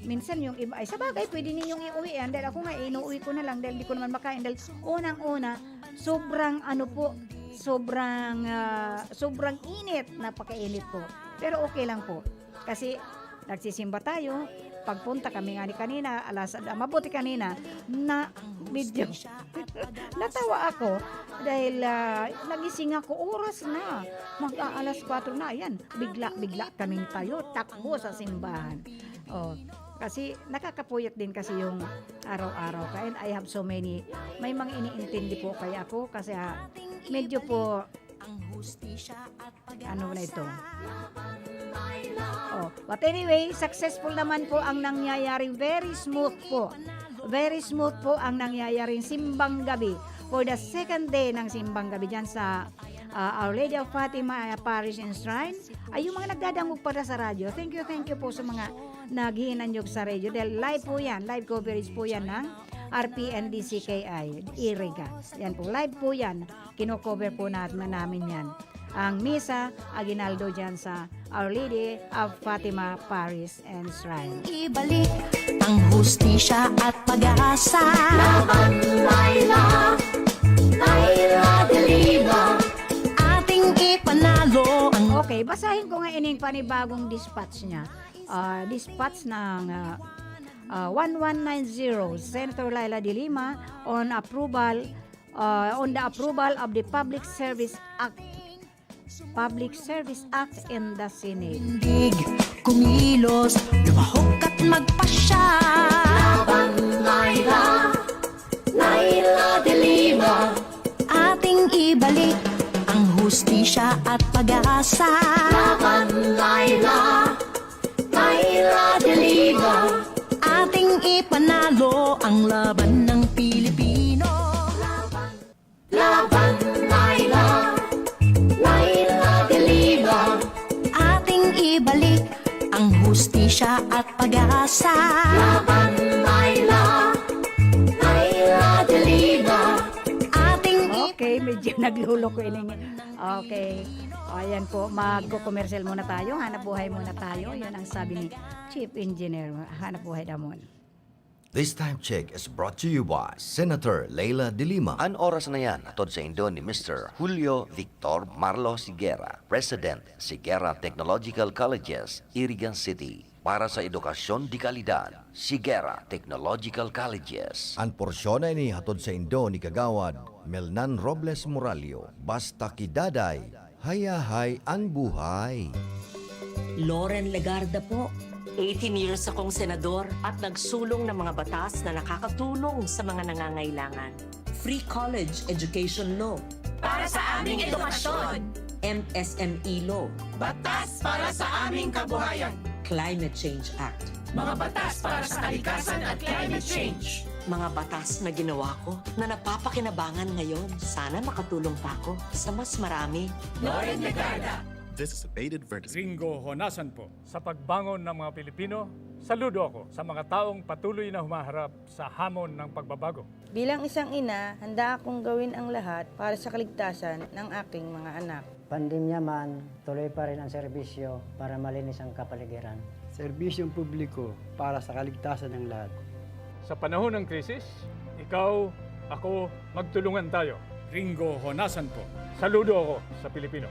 minsan yung iba, ay, sa bagay, pwede ninyong iuwi yan. Dahil ako nga, inuwi ko na lang dahil di ko naman makain. Dahil unang-una, sobrang ano po, sobrang, ah, sobrang init, napakainit po. Pero okay lang po. Kasi nagsisimba tayo, pagpunta kami nga ni kanina, alas, ah, mabuti kanina, na medyo natawa ako dahil, ah, nagising ako, oras na, mag-aalas kwatro na, ayan, bigla-bigla kaming tayo, takbo sa simbahan. Oh, kasi nakakapuyat din kasi yung araw-araw ka. And I have so many, may mga iniintindi po kaya ako kasi, ah, medyo po, ano na ito. Oh, but anyway, successful naman po ang nangyayari. Very smooth po. Very smooth po ang nangyayaring simbang gabi. For the second day ng simbang gabi dyan sa, ah, Our Lady of Fatima, ah, Parish and Shrine. Ay, yung mga nagdadangog pala sa radyo. Thank you, thank you po sa mga naghihinanyog sa radyo. Dahil live po yan. Live coverage po yan ng R P N D C K I, Iriga. Yan po, live po yan. Kino-cover po natin, namin yan. Ang Misa Aguinaldo dyan sa Our Lady of Fatima Parish and Shrine. Ibalik ang hustisya at pag-asa. Laban, Laila, Laila de Lima. Ating ipanalo ang Okay, basahin ko nga ining panibagong dispatch niya. Ah, dispatch ng, ah, ah, one one nine zero, Senator Laila de Lima, on approval, ah, on the approval of the Public Service Act, Public Service Act in the Senate. Tindig, kumilos, lumahok at magpasya. Laban, Laila, Laila de Lima. Ating ibalik ang hustisya at pag-asa. Laban, Laila, Laila de Lima. Ating ipanalo ang laban ng Pilipino. Laban, Laila, Laila de Lima. Ating ibalik ang hustisya at pag-asa. Laban, Laila, Laila de Lima. Ating i- Okay, medyo nagluloko ini. Okay. O, ayan po, magko-commercial muna tayo. Hanap buhay muna tayo. Yun ang sabi ni Chief Engineer. Hanap buhay damon. This time check is brought to you by Senator Leila de Lima. An oras na yan, hatod saindo ni Mister Julio Victor Marlo Sigera, President, Sigera Technological Colleges, Iriga City. Para sa edukasyon de kalidad, Sigera Technological Colleges. An porsyon na ini hatod saindo ni Kagawad Melnan Robles Morallo. Basta ki Daday, hayahay an buhay. Loren Legarda po. Eighteen years akong senador at nagsulong ng mga batas na nakakatulong sa mga nangangailangan. Free college education law. Para sa aming edukasyon. M S M E law. Batas para sa aming kabuhayan. Climate Change Act. Mga batas para sa kalikasan at climate change. Mga batas na ginawa ko na napapakinabangan ngayon. Sana makatulong pa ako sa mas marami. Loren Legarda. This is a paid advertisement. Ringo Honasan po. Sa pagbangon ng mga Pilipino, saludo ako sa mga taong patuloy na humaharap sa hamon ng pagbabago. Bilang isang ina, handa akong gawin ang lahat para sa kaligtasan ng aking mga anak. Pandemya man, tuloy pa rin ang serbisyo para malinis ang kapaligiran. Serbisyong publiko para sa kaligtasan ng lahat. Sa panahon ng krisis, ikaw, ako, magtulungan tayo. Ringo Honasan po. Saludo ako sa Pilipino.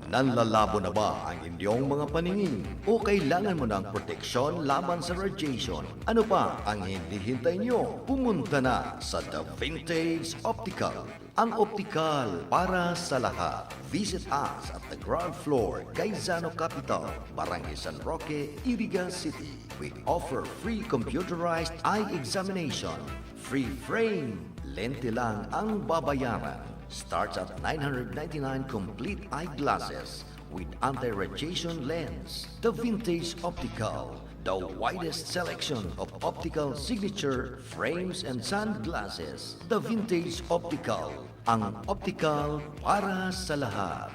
Nanlalabo na ba ang inyong mga paningin? O kailangan mo ng proteksyon laban sa radiation? Ano pa ang hinihintay nyo? Pumunta na sa The Vintage Optical. Ang optical para sa lahat. Visit us at the ground floor, Gaisano Capital, Barangay San Roque, Iriga City. We offer free computerized eye examination. Free frame. Lente lang ang babayaran. Starts at nine hundred ninety-nine complete eyeglasses with anti-radiation lens. The Vintage Optical, the widest selection of optical signature frames and sunglasses. The Vintage Optical, ang optical para sa lahat.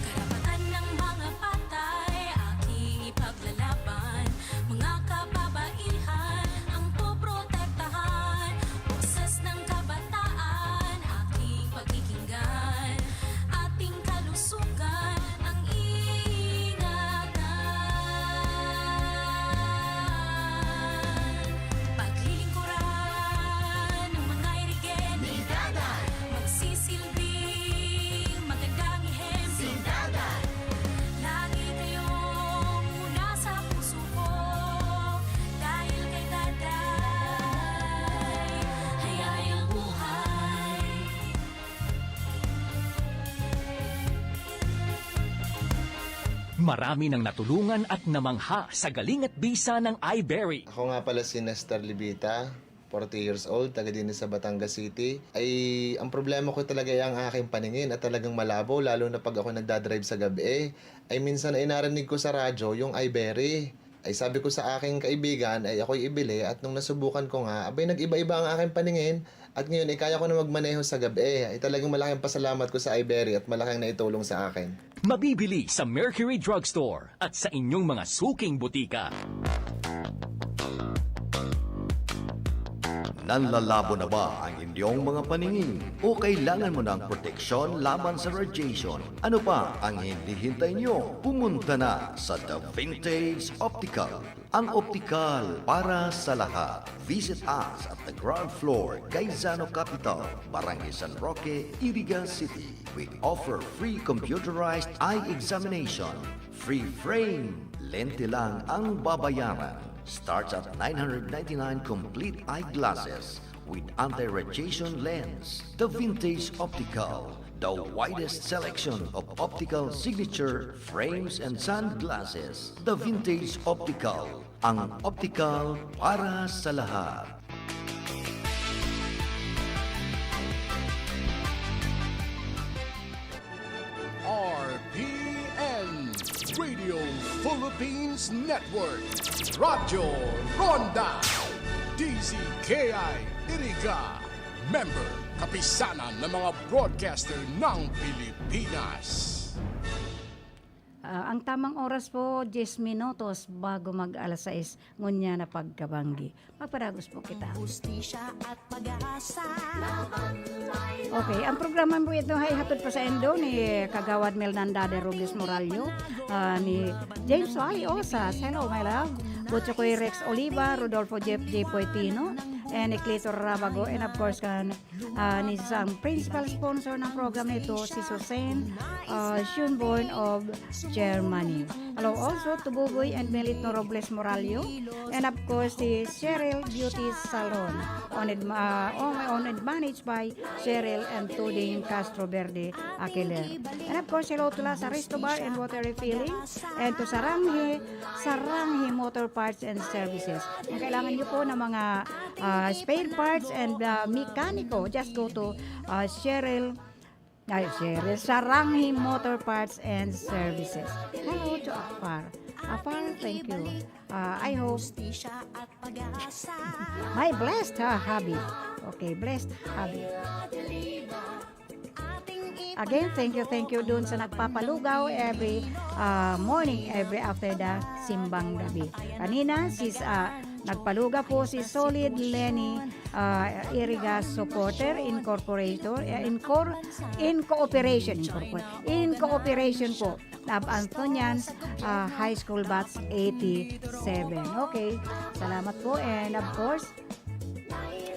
Karapatan ng mga patay, aking ipaglalaban. Mga kababaihan, ang poprotektahan. Boses ng kabataan, aking pakikinggan. Ating kalusugan, ang ingatan. Paglilingkuran ng mga irigen. Ni Daday. Magsisilbing magandang ehemplo. Si Daday. Lagi kayong una sa puso ko. Dahil kay Daday, hayahayang buhay. Marami nang natulungan at namangha sa galing at bisa ng iBerry. Ako nga pala si Nestor Libita, forty years old, taga din sa Batangas City. Ay, ang problema ko talaga ay ang aking paningin at talagang malabo, lalo na pag ako nagdadrive sa gabi. Ay minsan ay narinig ko sa radyo yung iBerry. Ay sabi ko sa aking kaibigan ay ako'y ibili at nung nasubukan ko nga, abay nag-iba-iba ang aking paningin at ngayon ay kaya ko na magmaneho sa gabi. Ay talagang malaking pasalamat ko sa iBerry at malaking naitulong sa akin. Mabibili sa Mercury Drugstore at sa inyong mga suking butika. Nanlalabo na ba ang inyong mga paningin? O kailangan mo ng proteksyon laban sa radiation? Ano pa ang hinihintay nyo? Pumunta na sa The Vintage Optical. Ang optical para sa lahat. Visit us at the ground floor, Gaisano Capital, Barangay San Roque, Iriga City. We offer free computerized eye examination. Free frame. Lente lang ang babayaran. Starts at nine hundred ninety-nine complete eyeglasses with anti-radiation lens. The Vintage Optical, the widest selection of optical signature frames and sunglasses. The Vintage Optical, ang optical para sa lahat. R P N, Radio Philippines Network, Radyo Ronda, D Z K I Iriga, member, Kapisanan ng mga Broadcaster ng Pilipinas. Ah, ang tamang oras po, diyes minutos bago mag alas sais, ngunyan na pagkabanggi. Magpadagos po kita. Hustisya at pag-asa. Okay, ang programa po ito ay hatod pa saindo ni Kagawad Melnanda de Robles Morallo, ah, ni James Y. Osas. Hello, my love. Butchokoy Rex Oliva, Rodolfo Jeff J. Poetino, and ni Clito Rabago, and of course, kan, ah, ni isang principal sponsor ng program na ito, si Susan, ah, Schönborn of Germany. Hello also to Buboy and Melitno Robles Morallo, and of course, si Cheryl Beauty Salon, owned, ah, owned and managed by Cheryl and Tuding Castro Verde Aquiler. And of course, hello to Lasa Resto Bar and Water Refilling, and to Saranghe, Saranghe Motor Parts and Services. Kung kailangan nyo po ng mga, ah, spare parts and, ah, mekaniko, just go to, ah, Cheryl, ay, Cheryl, Saranghe Motor Parts and Services. Hello to Afar. Afar, thank you. Ah, I hope my blessed, ha, hubby. Okay, blessed hubby. Again, thank you, thank you dun sa nagpapalugaw every, ah, morning, every after the simbang gabi. Kanina, sis, ah, nagpalugaw po si Solid Lenny, ah, Irigas Supporter Incorporated, eh, in cor-, in cooperation, incorpor-, in cooperation po of Antonians, ah, High School Batch eighty-seven. Okay, salamat po, and of course,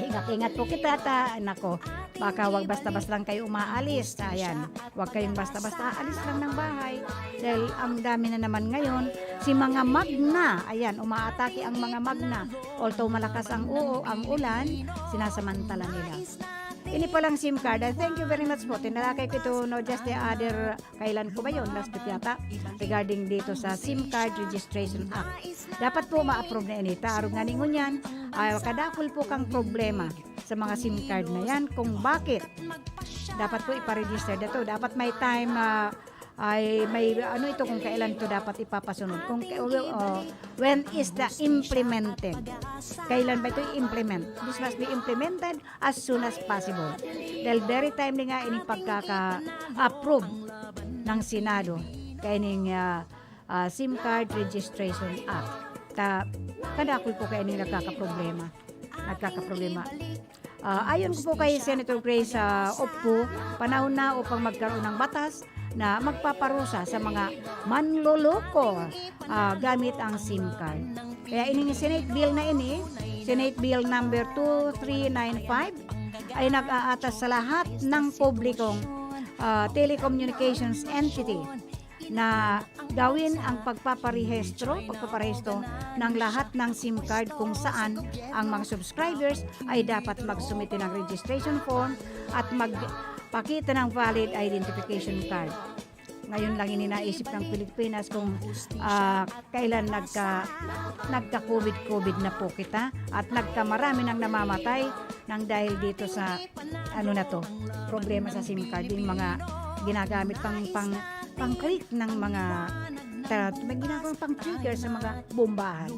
ingat-ingat po kita, ta, nako, baka wag basta-basta lang kayo umaalis. Ayan, wag kayong basta-basta aalis lang ng bahay. Dahil ang dami na naman ngayon, si mga magna, ayan, umaatake ang mga magna. Although malakas ang uo, ang ulan, sinasamantala nila. Ini palang SIM card, ah, thank you very much po. Tinalakay ko ito, no, just the other, kailan ko ba yun? Last week yata, regarding dito sa SIM Card Registration Act. Dapat po ma-approve na ini. Ta, arog nga ningon yan, ay kadakul po kang problema sa mga SIM card na yan kung bakit dapat po ipa-register na to. Dapat may time, ah, ay may ano ito kung kailan to dapat ipapasunod. Kung ka-, oh, when is the implemented? Kailan ba ito i-implement? This must be implemented as soon as possible. Dahil very timely nga ining pagkaka-approve ng Senado kaining, ah, ah, SIM Card Registration Act. Ta, kadakul po kaining nagkakaproblema. Nagkakaproblema. Ah, ayon ko po kay Senator Grace, ah, Oppo, panahon na upang magkaroon ng batas na magpaparusa sa mga manloloko, ah, gamit ang SIM card. Kaya ining Senate Bill na ini, Senate Bill number two three nine five, ay nag-aatas sa lahat ng publikong, ah, telecommunications entity na gawin ang pagpaparehistro, pagpaparehistro ng lahat ng SIM card kung saan ang mga subscribers ay dapat magsumite ng registration form at magpakita ng valid identification card. Ngayon lang ini naisip ng Pilipinas kung, ah, kailan nagka-, nagka-COVID-COVID na po kita at nagkamarami nang namamatay nang dahil dito sa, ano na to, problema sa SIM card, yung mga ginagamit pang, pang, pang-click ng mga, ta-, may ginagawang pang-trigger sa mga bombahan.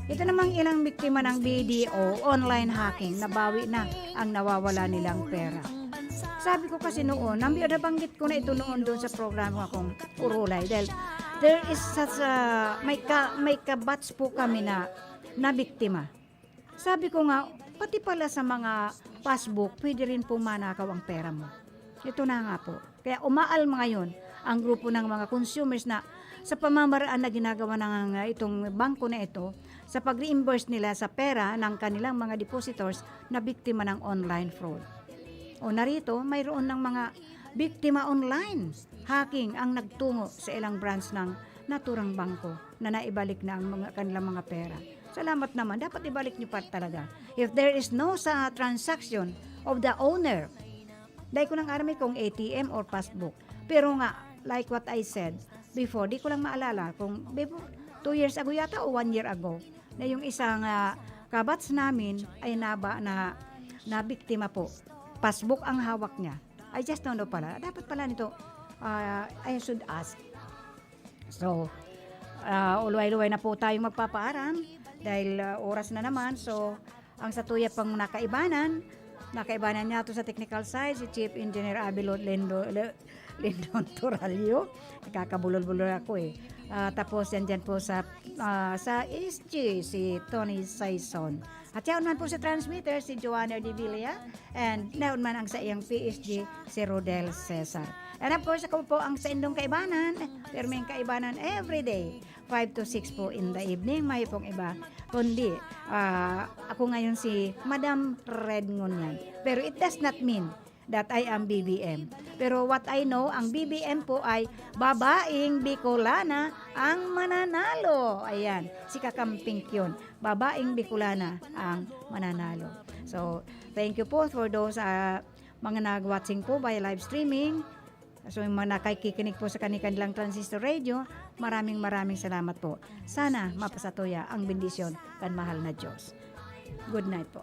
Ito namang ilang biktima ng B D O, online hacking, nabawi na ang nawawala nilang pera. Sabi ko kasi noon, nabi-, nabanggit ko na ito noon doon sa programa kong Urulay, dahil there is such a, may ka-, may ka-batch po kami na nabiktima. Sabi ko nga, pati pala sa mga passbook, pwede rin pong manakaw ang pera mo. Ito na nga po. Kaya umaalma ngayon ang grupo ng mga consumers na sa pamamaraan na ginagawa ng, ah, itong bangko na ito sa pag-reimburse nila sa pera ng kanilang mga depositors na biktima ng online fraud. O narito, mayroon ng mga biktima online hacking ang nagtungo sa ilang branch ng naturang bangko na naibalik na ang mga, kanilang mga pera. Salamat naman, dapat ibalik nyo pa talaga. If there is no sa transaction of the owner, dai ko nang aram eh kung A T M or passbook. Pero nga, like what I said before, di ko lang maalala kung before, two years ago yata o one year ago, na yung isang, ah, kabats namin ay naba-, na, nabiktima po. Passbook ang hawak niya. I just don't know pala. Dapat pala nito, ah, I should ask. So, ah, uluway-luway na po tayong magpapaaram dahil, ah, oras na naman. So, ang satuya pang nakaibanan, nakaibanan niya to sa technical side, si Chief Engineer Abelot Lendo-, Le-, Lindon Toralio. Nakakabulol-bulol ako eh. Ah, tapos yan dyan po sa, ah, sa S G, si Tony Saison. At yaon man po sa transmitter, si Joanna Revilla. And naon man ang sa iyang P S G, si Rodel Cesar. And of course, ako po ang saindong kaibanan. Pirming kaibanan everyday, five to six po in the evening. May pong iba. Kundi, ah, ako ngayon si Madam Red Ngunyan. Pero it does not mean that I am B B M. Pero what I know, ang B B M po ay babaeng Bicolana ang mananalo. Ayan, si Kakamping yun. Babaeng Bicolana ang mananalo. So, thank you po for those, ah, mga nag-watching po by live streaming. So, yung mga nakikinig po sa kanilang transistor radio, maraming maraming salamat po. Sana mapasatuya ang bendisyon kan mahal na Diyos. Good night po.